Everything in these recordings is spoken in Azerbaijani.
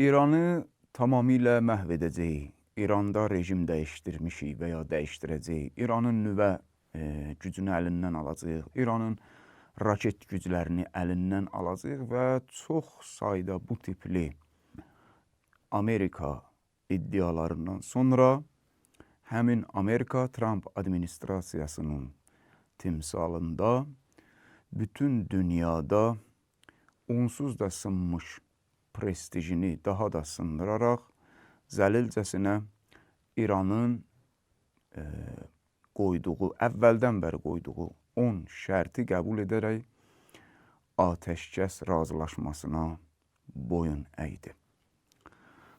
İranı tamamilə məhv edəcəyik, İranda rejim dəyişdirmişik və ya dəyişdirəcəyik, İranın nüvə gücünü əlindən alacağıq, İranın raket güclərini əlindən alacağıq və çox sayda bu tipli Amerika iddialarından sonra həmin Amerika Tramp administrasiyasının timsalında bütün dünyada onsuz da sınmış prestijini daha da sındıraraq zəlilcəsinə İranın qoyduğu, əvvəldən bəri qoyduğu 10 şərti qəbul edərək atəşkəs razılaşmasına boyun əydi.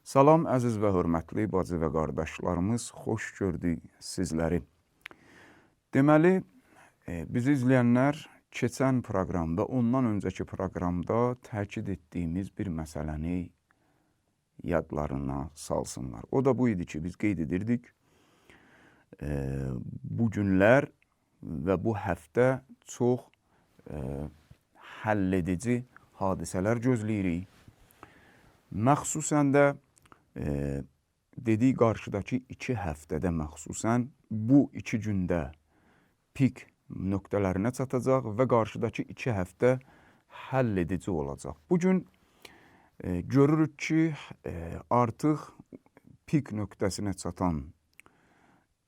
Salam əziz və hörmətli bacı və qardaşlarımız, xoş gördük sizləri. Deməli, bizi izləyənlər keçən proqramda, ondan öncəki proqramda təkid etdiyimiz bir məsələni yadlarına salsınlar. O da bu idi ki, biz qeyd edirdik, bu günlər və bu həftə çox həlledici hadisələr gözləyirik. Məxsusən də dedik qarşıdakı 2 həftədə məxsusən bu 2 gündə pik nöqtələrinə çatacaq və qarşıdakı 2 həftə həll edici olacaq. Bu gün görürük ki, artıq pik nöqtəsinə çatan,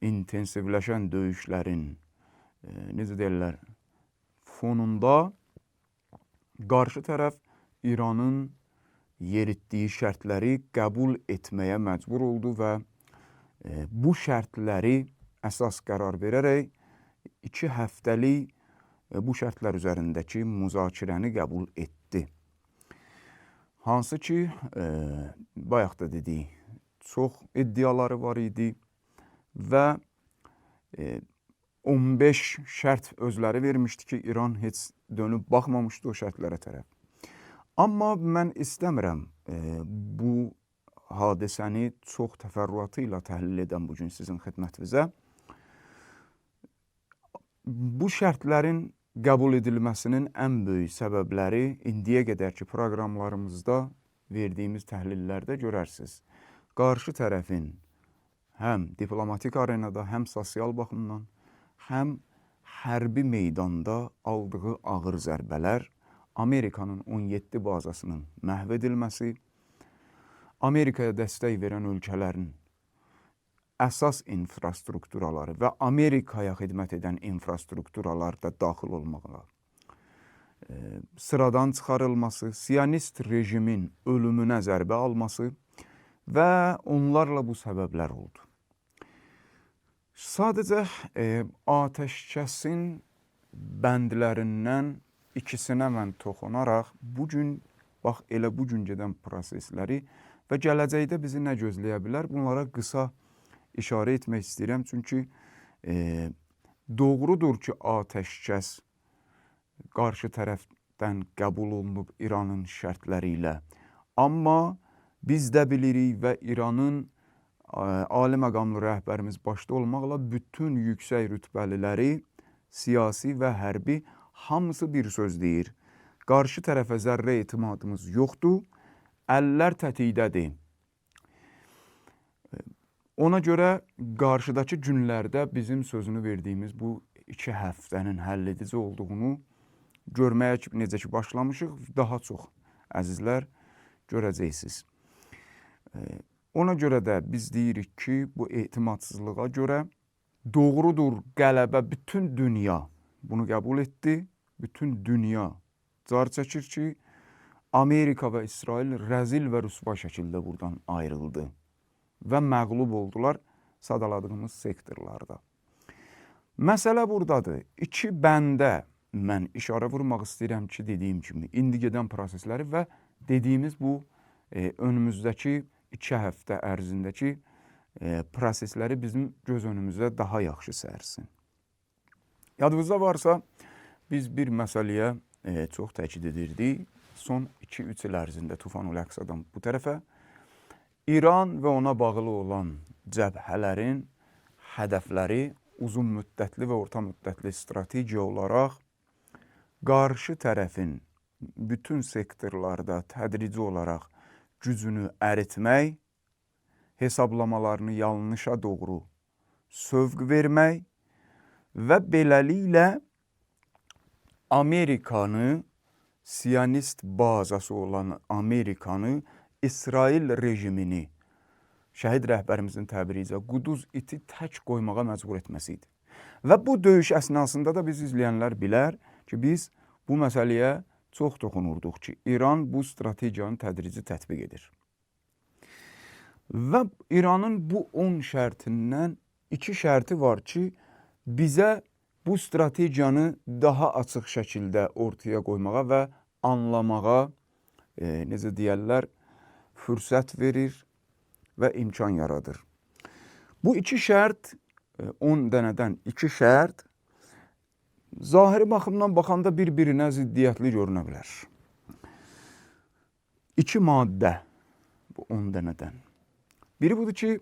intensivləşən döyüşlərin, necə deyirlər, fonunda qarşı tərəf İranın yeritdiyi şərtləri qəbul etməyə məcbur oldu və bu şərtləri əsas qərar verərək 2 həftəlik bu şərtlər üzərindəki müzakirəni qəbul etdi. Hansı ki, bayaq da dedik, çox iddiaları var idi və 15 şərt özləri vermişdi ki, İran heç dönüb baxmamışdı o şərtlərə tərəf. Amma mən istəmirəm bu hadisəni çox təfərrüatı ilə təhlil edən bugün sizin xidmətinizə. Bu şərtlərin qəbul edilməsinin ən böyük səbəbləri indiyə qədərki proqramlarımızda verdiyimiz təhlillərdə görərsiniz. Qarşı tərəfin həm diplomatik arenada, həm sosial baxımdan, həm hərbi meydanda aldığı ağır zərbələr, Amerikanın 17 bazasının məhv edilməsi, Amerikaya dəstək verən ölkələrin əsas infrastrukturaları və Amerikaya xidmət edən infrastrukturalar da daxil olmaqla sıradan çıxarılması, siyonist rejimin ölümünə zərbə alması və onlarla bu səbəblər oldu. Sadəcə atəşkəsin bəndlərindən ikisinə mən toxunaraq bugün, bax elə bu gün gedən prosesləri və gələcəkdə bizi nə gözləyə bilər, bunlara qısa işarə etmək istəyirəm. Çünki doğrudur ki, atəşkəs qarşı tərəfdən qəbul olunub İranın şərtləri ilə. Amma biz də bilirik və İranın ali məqamlı rəhbərimiz başda olmaqla bütün yüksək rütbəliləri, siyasi və hərbi hamısı bir söz deyir. Qarşı tərəfə zərrə etimadımız yoxdur, əllər tətikdədir. Ona görə qarşıdakı günlərdə bizim sözünü verdiyimiz bu 2 həftənin həlledici olduğunu görməyə necə ki başlamışıq, daha çox əzizlər görəcəksiniz. Ona görə də biz deyirik ki, bu etimadsızlığa görə doğrudur qələbə bütün dünya bunu qəbul etdi. Bütün dünya car çəkir ki, Amerika və İsrail rəzil və rüsva şəkildə buradan ayrıldı və məğlub oldular sadaladığımız sektorlarda. Məsələ buradadır. 2 bəndə mən işarə vurmaq istəyirəm ki, dediyim kimi, indi gedən prosesləri və dediyimiz bu önümüzdəki 2 həftə ərzindəki prosesləri bizim göz önümüzdə daha yaxşı sərsin. Yadınızda varsa, biz bir məsələyə çox təkid edirdik. Son 2-3 il ərzində Tufanul Əqsadan bu tərəfə İran və ona bağlı olan cəbhələrin hədəfləri uzun müddətli və orta müddətli strategiya olaraq qarşı tərəfin bütün sektorlarda tədrici olaraq gücünü əritmək, hesablamalarını yanlışa doğru sövq vermək və beləliklə Amerikanı, siyonist bazası olan Amerikanı, İsrail rejimini, şəhid rəhbərimizin təbiri ilə quduz iti tək qoymağa məcbur etməsi idi. Və bu döyüş əsnasında da biz izləyənlər bilər ki, biz bu məsələyə çox toxunurduq ki, İran bu strategiyanı tədrici tətbiq edir. Və İranın bu 10 şərtindən 2 şərti var ki, bizə bu strategiyanı daha açıq şəkildə ortaya qoymağa və anlamağa, necə deyərlər, fürsət verir və imkan yaradır. Bu 2 şərt, 10 dənədən 2 şərt, zahiri baxımdan baxanda bir-birinə ziddiyyətli görünə bilər. 2 maddə bu 10 dənədən. Biri budur ki,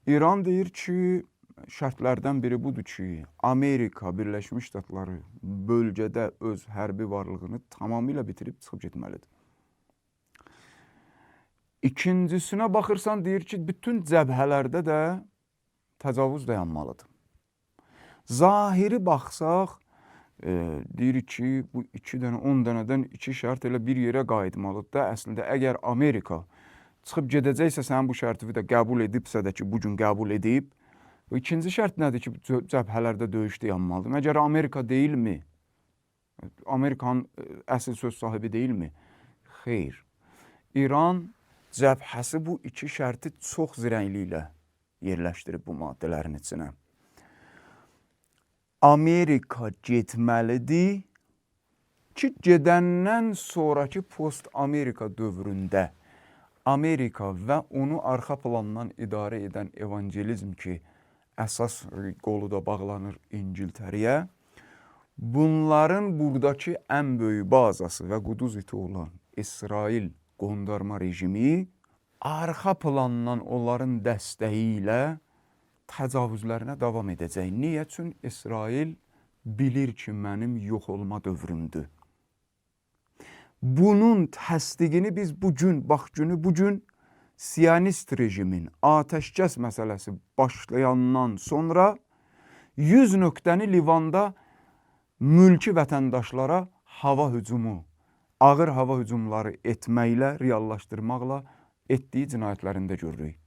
İran deyir ki, şərtlərdən biri budur ki, Amerika Birləşmiş Ştatları bölgədə öz hərbi varlığını tamamilə bitirib çıxıb getməlidir. İkincisinə baxırsan, deyir ki, bütün cəbhələrdə də təcavüz dayanmalıdır. Zahiri baxsaq, deyir ki, bu 2 dənə, 10 dənədən 2 şərt elə bir yerə qayıtmalıdır da. Əslində, əgər Amerika çıxıb gedəcəksə, sənin bu şərtini də qəbul edibsə də ki, bu gün qəbul edib, bu ikinci şərt nədir ki, cəbhələrdə döyüş dayanmalıdır? Məgər Amerika deyilmi? Amerikanın əsl söz sahibi deyilmi? Xeyr. İran cəbhəsi bu 2 şərti çox zirəkliklə yerləşdirib bu maddələrin içinə. Amerika getməlidir ki, gedəndən sonraki post-Amerika dövründə Amerika və onu arxa plandan idarə edən evangelizm ki, əsas qolu da bağlanır İngiltərəyə, bunların buradakı ən böyük bazası və quduz iti olan İsrail qondarma rejimi arxa plandan onların dəstəyi ilə təcavüzlərinə davam edəcək. Niyə? Çünki İsrail bilir ki, mənim yox olma dövrümdür. Bunun təsdiqini biz bugün, bax günü bugün siyonist rejimin atəşkəs məsələsi başlayandan sonra 100 nöqtəni Livanda mülki vətəndaşlara hava hücumu, ağır hava hücumları etməklə, reallaşdırmaqla etdiyi cinayətlərində görürük.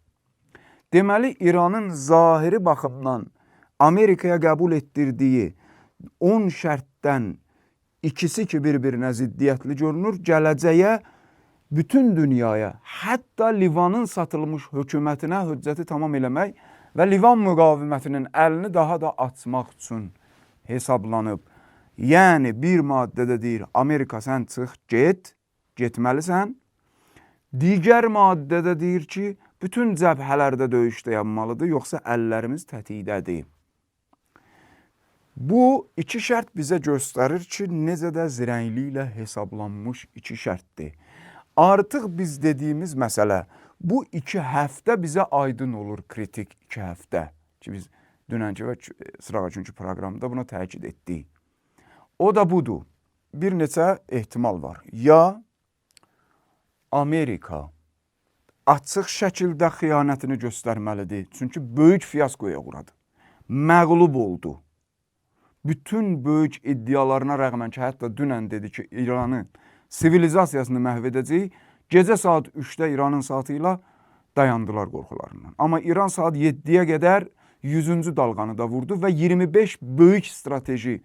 Deməli, İranın zahiri baxımdan Amerikaya qəbul etdirdiyi 10 şərtdən ikisi ki, bir-birinə ziddiyyətli görünür, gələcəyə, bütün dünyaya, hətta Livanın satılmış hökumətinə hüccəti tamam eləmək və Livan müqavimətinin əlini daha da açmaq üçün hesablanıb. Yəni, bir maddədə deyir, Amerika sən çıx, get, getməlisən. Digər maddədə deyir ki, bütün cəbhələrdə döyüş dayanmalıdır, yoxsa əllərimiz tətikdədir. Bu iki şərt bizə göstərir ki, necə də zirəkliklə hesablanmış iki şərtdir. Artıq biz dediyimiz məsələ, bu 2 həftə bizə aydın olur, kritik 2 həftə. Ki, biz dünənki və sırağa günkü proqramda buna təkid etdik. O da budur. Bir neçə ehtimal var. Ya Amerika açıq şəkildə xəyanətini göstərməlidir. Çünki böyük fiyaskoya uğradı. Məğlub oldu. Bütün böyük iddialarına rəğmən ki, hətta dünən dedi ki, İranın sivilizasiyasını məhv edəcəyik. Gecə saat 3-də İranın saatı ilə dayandılar qorxularından. Amma İran saat 7-yə qədər 100-cü dalğanı da vurdu və 25 böyük strateji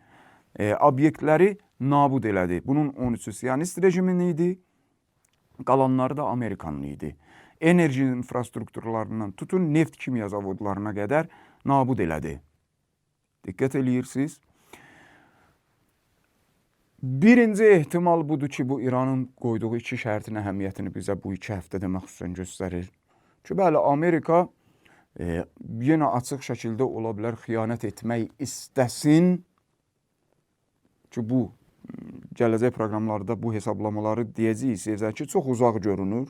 obyektləri nabud elədi. Bunun 13-ü siyonist rejimin idi, qalanları da Amerikanın idi. Enerji infrastrukturlarından tutun, neft kimya zavodlarına qədər nabud elədi. Diqqət eləyirsiniz. Birinci ehtimal budur ki, bu İranın qoyduğu iki şərtin əhəmiyyətini bizə bu 2 həftədə məxsusən göstərir. Ki, bəli, Amerika yenə açıq şəkildə ola bilər xəyanət etmək istəsin ki, bu gələcək proqramlarda bu hesablamaları deyəcəyik sizə ki, çox uzaq görünür.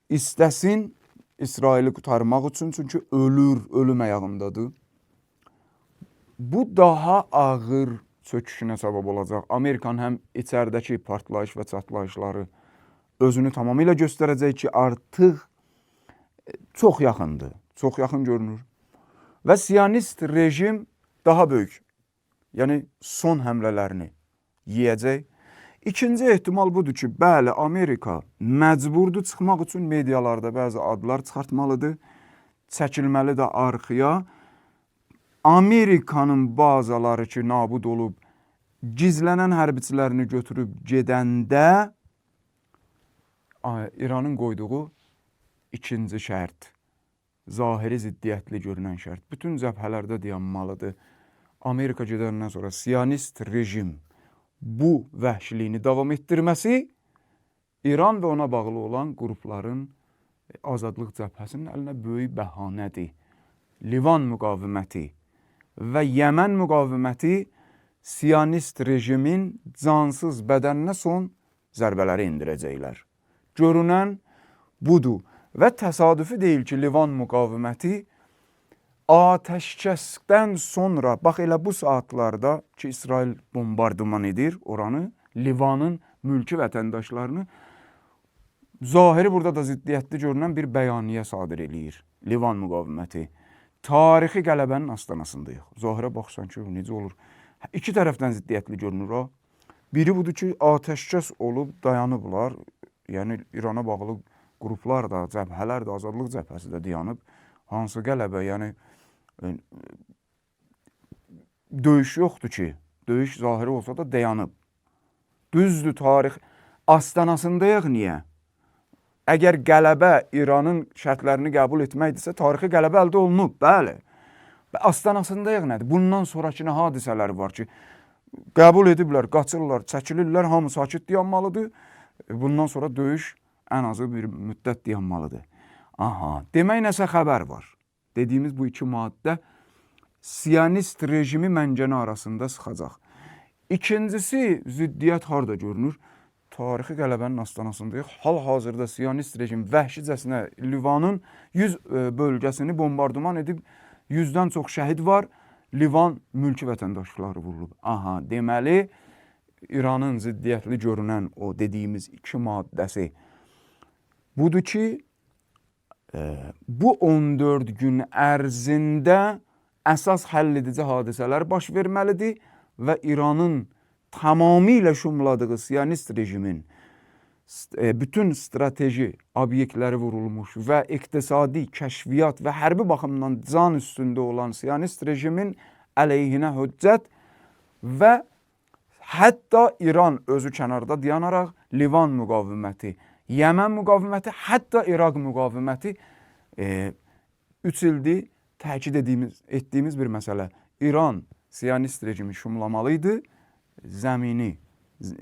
İstəsin İsraili qurtarmaq üçün, çünki ölür, ölüm ayağındadır. Bu daha ağır çöküşünə səbəb olacaq. Amerikanın həm içəridəki partlayış və çatlayışları Özünü tamamilə göstərəcək ki, artıq çox yaxındır, çox yaxın görünür. Və siyonist rejim daha böyük, yəni son həmlələrini yeyəcək. İkinci ehtimal budur ki, bəli, Amerika məcburdur çıxmaq üçün medialarda bəzi adlar çıxartmalıdır, çəkilməlidir arxaya. Amerikanın bazaları ki, nabud olub, gizlənən hərbiçilərini götürüb gedəndə İranın qoyduğu ikinci şərt, zahiri ziddiyyətli görünən şərt, bütün cəbhələrdə dayanmalıdır. Amerika gedəndən sonra siyonist rejim bu vəhşiliyini davam etdirməsi İran və ona bağlı olan qrupların Azadlıq cəbhəsinin əlinə böyük bəhanədir. Livan müqaviməti və Yəmən müqaviməti siyonist rejimin cansız bədəninə son zərbələri endirəcəklər. Görünən budur və təsadüfi deyil ki, Livan müqaviməti atəşkəsdən sonra, bax elə bu saatlarda ki, İsrail bombardıman edir oranı, Livanın mülki vətəndaşlarını, zahiri burada da ziddiyyətli görünən bir bəyaniyyə sadir eləyir Livan müqaviməti. Tarixi qələbənin astanasındayıq. Zahirə baxsan ki, necə olur? İki tərəfdən ziddiyyətli görünür ha. Biri budur ki, atəşkəs olub, dayanıblar. Yəni İrana bağlı qruplar da, cəbhələr də, Azadlıq cəbhəsi də dayanıb. Hansı qələbə? Yəni döyüş yoxdur ki, döyüş zahiri olsa da dayanıb. Düzdür, tarix astanasındayıq niyə? Əgər qələbə İranın şərtlərini qəbul etməkdirsə, tarixi qələbə əldə olunub, bəli. Astanasındayıq nədir? Bundan sonrakı nə hadisələr var ki, qəbul ediblər, qaçırlar, çəkilirlər, hamı sakit dayanmalıdır. Bundan sonra döyüş ən azı bir müddət dayanmalıdır. Aha, demək nəsə xəbər var. Dediyimiz bu iki maddə siyonist rejimi məncənə arasında sıxacaq. İkincisi, ziddiyyət harda görünür? Tarixi qələbənin astanasındayıq. Hal-hazırda siyonist rejim vəhşicəsinə Livanın 100 bölgəsini bombardıman edib, 100-dən çox şəhid var. Livan mülki vətəndaşları vurulub. Aha, deməli, İranın ziddiyyətli görünən o dediyimiz iki maddəsi budur ki, bu 14 gün ərzində əsas həll edici hadisələr baş verməlidir və İranın tamamilə şumladığı siyonist rejimin bütün strateji obyektləri vurulmuş və iqtisadi, kəşfiyyat və hərbi baxımdan can üstündə olan siyonist rejimin əleyhinə hüccət və hətta İran özü kənarda dayanaraq Livan müqaviməti, Yəmən müqaviməti, hətta İraq müqaviməti 3 ildir təkid etdiyimiz bir məsələ. İran siyonist rejimi şumlamalıydı, zəmini,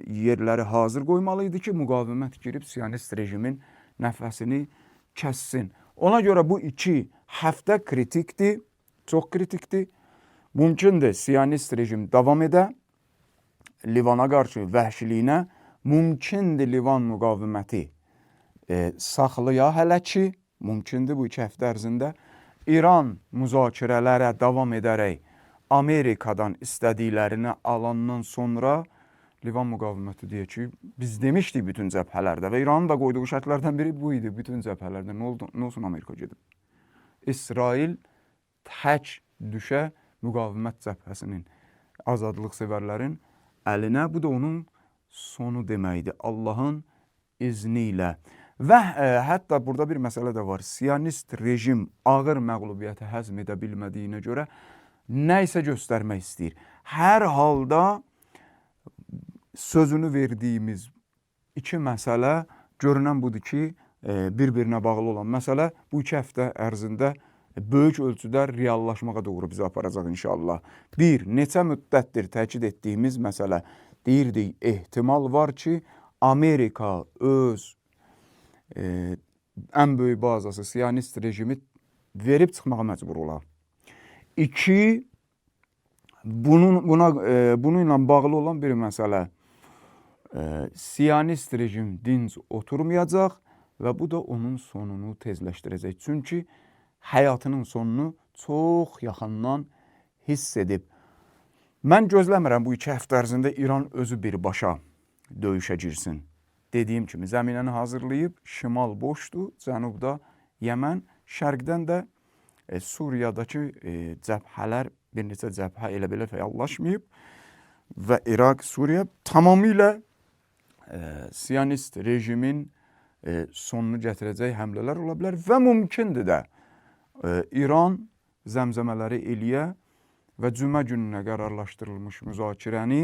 yerləri hazır qoymalıydı ki, müqavimət girib siyonist rejimin nəfəsini kəssin. Ona görə bu iki həftə kritikdir, çox kritikdir. Mümkündür siyonist rejim davam edə Livana qarşı vəhşiliyinə, mümkündür Livan müqaviməti saxlaya hələ ki, mümkündür bu iki həftə ərzində İran müzakirələrə davam edərək Amerikadan istədiklərini alandan sonra Livan müqaviməti deyir ki, biz demişdik bütün cəbhələrdə və İranın da qoyduğu şərtlərdən biri bu idi, bütün cəbhələrdə nə oldu, nə olsun Amerika gedib. İsrail tək düşə müqavimət cəbhəsinin, azadlıq sevərlərin əlinə, bu da onun sonu deməkdir Allahın izni ilə. Və hətta burada bir məsələ də var. Siyonist rejim ağır məğlubiyyəti həzm edə bilmədiyinə görə nə isə göstərmək istəyir. Hər halda sözünü verdiyimiz iki məsələ görünən budur ki, bir-birinə bağlı olan məsələ bu iki həftə ərzində böyük ölçüdə reallaşmağa doğru bizi aparacaq inşallah. Bir, neçə müddətdir təkid etdiyimiz məsələ, deyirdik, ehtimal var ki, Amerika öz ən böyük bazası siyonist rejimi verib çıxmağa məcbur olar. İki, bununla bağlı olan bir məsələ, siyonist rejim dinc oturmayacaq və bu da onun sonunu tezləşdirəcək. Çünki həyatının sonunu çox yaxından hiss edib. Mən gözləmirəm bu iki həftə ərzində İran özü birbaşa döyüşə girsin. Dediyim kimi zəminəni hazırlayıb, şimal boşdur, cənubda Yəmən, şərqdən də Suriyadakı cəbhələr, bir neçə cəbhə elə belə fəallaşmayıb və İraq, Suriya tamamilə siyonist rejimin sonunu gətirəcək həmlələr ola bilər və mümkündür də İran zəmzəmələri eləyə və cümə gününə qərarlaşdırılmış müzakirəni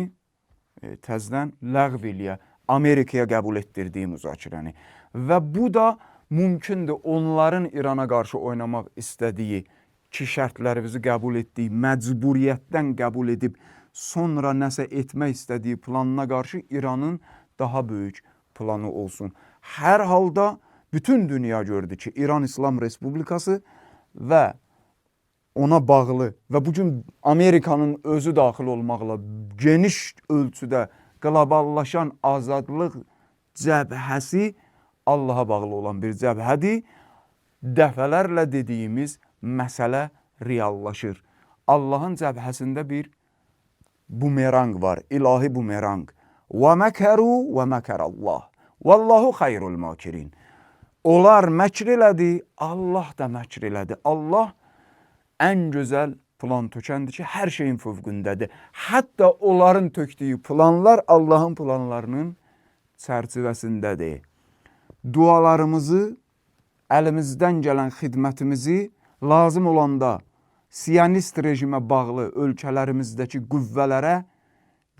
təzədən ləğv eləyə, Amerikaya qəbul etdirdiyi müzakirəni. Və bu da mümkündür onların İrana qarşı oynamaq istədiyi ki, şərtlərimizi qəbul etdiyi, məcburiyyətdən qəbul edib sonra nəsə etmək istədiyi planına qarşı İranın daha böyük planı olsun. Hər halda bütün dünya gördü ki, İran İslam Respublikası və ona bağlı və bu gün Amerikanın özü daxil olmaqla geniş ölçüdə qloballaşan azadlıq cəbhəsi Allaha bağlı olan bir cəbhədir. Dəfələrlə dediyimiz məsələ reallaşır. Allahın cəbhəsində bir bumerang var, ilahi bumerang. Və məkəru və məkərallah. Vallahu xeyrul makirin. Onlar məkr elədi, Allah da məkr elədi. Allah ən gözəl plan tökəndir ki, hər şeyin fövqündədir. Hətta onların tökdüyü planlar Allahın planlarının çərçivəsindədir. Dualarımızı, əlimizdən gələn xidmətimizi lazım olanda siyonist rejimə bağlı ölkələrimizdəki qüvvələrə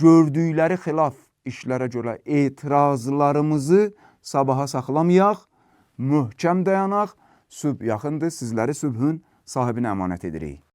gördükləri xilaf işlərə görə etirazlarımızı sabaha saxlamayaq, möhkəm dayanaq. Sübh yaxındır, sizləri sübhün sahibinə əmanət edirik.